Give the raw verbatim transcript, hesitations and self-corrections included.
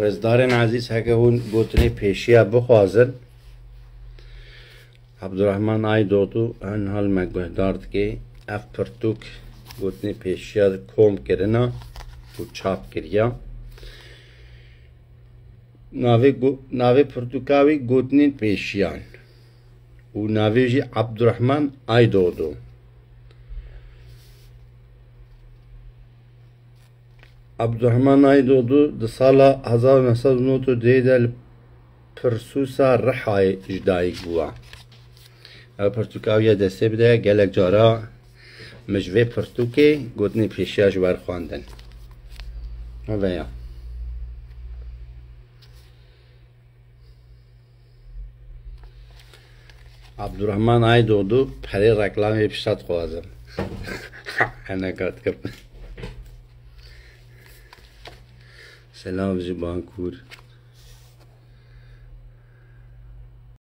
Rêzdarên ezîz, heke hûn gotinê pêşiya bixwazin, Abdurrahman Aydoğdu hin hal me guhdar dike. Ev pirtûk gotinê pêşiya kom kirina û çap kiriya. Navê go-, navê pirtûka wî Gotinên Pêşiyan û navê jî Abdurrahman Aydoğdu. Abdurrahman Aydoğdu di sala hezar neh sed û nod û deh de li Pirsûsa Rihayê ji dayik bûwa. Ew pirtûka wî ya destê bide, gelek cara min ji vê pirtûkê gotinê pêşiya ji wer xwendin. Ev e ya. Abdurrahman Aydoğdu perê reklamê pişta dixwazim. Hene kat kir. Selam ji Bankur.